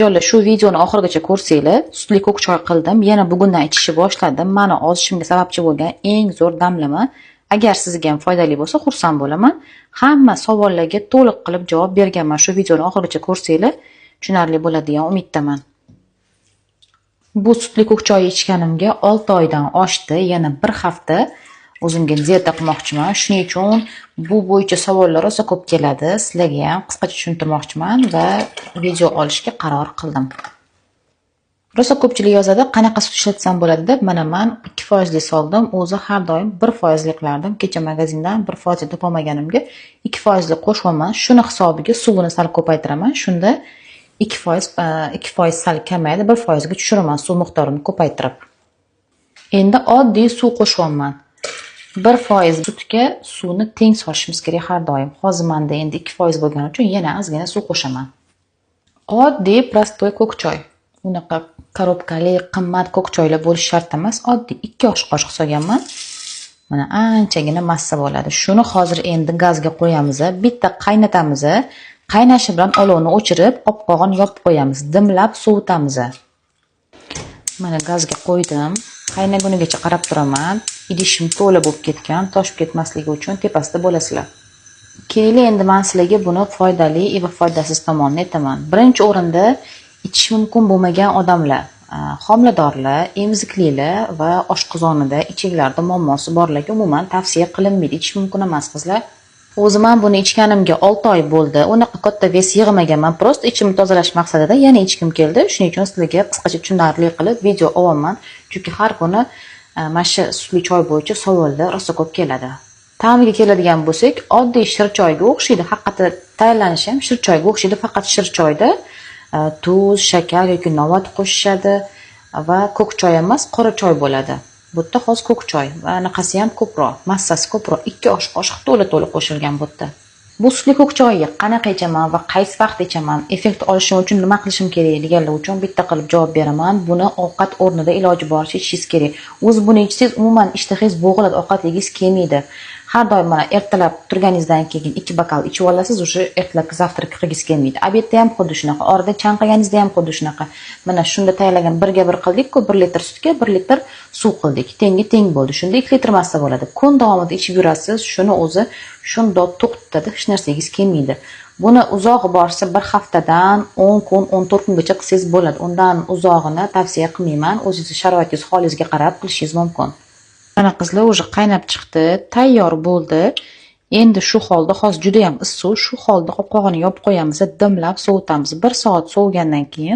Yo'qlar, shu videoni oxirigacha ko'rsanglar, sutli ko'k choy qildim. Yana bugundan ichishni boshladim. Mani ozishimga sababchi bo'lgan eng zo'r damlama. Agar sizga ham foydali bo'lsa, xursand bo'laman. Hamma savollarga to'liq qilib javob berganman. Shu videoni oxirigacha ko'rsanglar, tushunarli bo'ladi degan umiddaman. Bu sutli ko'k choy ichganimga 6 oydan oshdi. Yana bir hafta o'zimga dieta qilmoqchiman. Shuning uchun bu bo'yicha savollar rosa ko'p keladi. Sizlarga ham qisqacha tushuntirmoqchiman va video olishga qaror qildim. Rosa ko'pchilik yozadi, qanaqa sut ishlatsam bo'ladi deb. Mana man 2 foizli soldim. O'zi har doim 1 foizli qilardim. Kecha magazindan 1 foizli topolmaganimga 2 foizli qo'shyapman. Shuni hisobiga suvini sal ko'paytiraman. Shunda 2%, 2% sal kamayadi, 1 foizga tushiraman suv miqdorini ko'paytirib. Endi oddiy suv qo'shyapman. 1% sutga suvni teng solishimiz kerak har doim. Hozir menda endi 2% bo'lgani uchun yana ozgina suv qo'shaman. Oddiy простой ko'k choy. Unaqa korobkali qimmat ko'k choylar bo'lishi shart emas. Oddiy 2 osh qoshiq solganman. Mana anchagina massa bo'ladi. Shuni hozir endi gazga qo'yamiz, bitta qaynatamiz. Qaynashi bilan olovni o'chirib, qopqog'ini yopib qo'yamiz. Dimlab sovutamiz. Mana gazga qo'ydim. Qaynagunigacha qarab turaman. Idishim to'la bo'lib ketgan, toshib ketmasligi uchun tepasida bo'lasizlar. Keyin endi men sizlarga buni foydali va foydasiz tomonini aytaman. Birinchi o'rinda ichish mumkin bo'lmagan odamlar, homiladorlar, emiziklilar va oshqozonida, ichaklarda muammosi borlarga umuman tavsiya qilinmaydi. Ichish mumkin emas, qizlar. O'zim ham buni ichganimga 6 oy bo'ldi. Unaqa katta вес yig'maganman. Просто ichimni tozalash maqsadida yana ichgim keldi. Shuning uchun sizlarga qisqacha tushunarli qilib video olyapman. Chunki har kuni mana shu sutli choy bo'yicha savollar rosa ko'p keladi. Ta'miga keladigan bo'lsak, oddiy shirchoyga o'xshaydi. Haqiqatda tayyorlanishi ham shirchoyga o'xshaydi, faqat shirchoyda tuz, shakar yoki novot qo'shishadi va ko'k choy emas, qora choy bo'ladi. Bu yerda hozir ko'k choy va anaqasi ham ko'proq, massasi ko'proq. 2 osh qoshiq to'la-to'la qo'shilgan bu yerda. Bu sutli ko'k choyni qanaqa ichaman va qaysi vaqtda ichaman, effekt olishim uchun nima qilishim kerak deganlar uchun bitta qilib javob beraman. Buni ovqat o'rnida iloji boricha ichishingiz kerak. O'zi buni ichsangiz, umuman ishtahangiz bo'g'iladi, ovqat yegingiz kelmaydi. Har doim mana ertalab turganingizdan keyin 2 bokal ichib olasiz, уже ertalabki завтрак qilgingiz kelmaydi. Обед da ham xuddi shunaqa, orada chanqaganingizda ham xuddi shunaqa. Mana shunda tayyorlagan birga bir qildik-ku, 1 litr sutga 1 litr suv qildik. Tengi teng bo'ldi. Shunda 2 litr massa bo'ladi. Kun davomida ichib yurasiz, shuni o'zi shundoq to'xtatadi, hech narsa yegingiz kelmaydi. Buni uzog'i borsa bir haftadan 10 kun, 14 kungacha qilsangiz bo'ladi. Undan uzog'ini tavsiya qilmayman. O'zingizni sharoitingiz, holingizga qarab qilishingiz mumkin. Mana qizlar, уже qaynab chiqdi, tayyor bo'ldi. Endi shu holda, hozir juda ham issiq, shu holda qopqog'ini yopib qo'yamiz, dimlab sovutamiz. 1 soat sovigandan keyin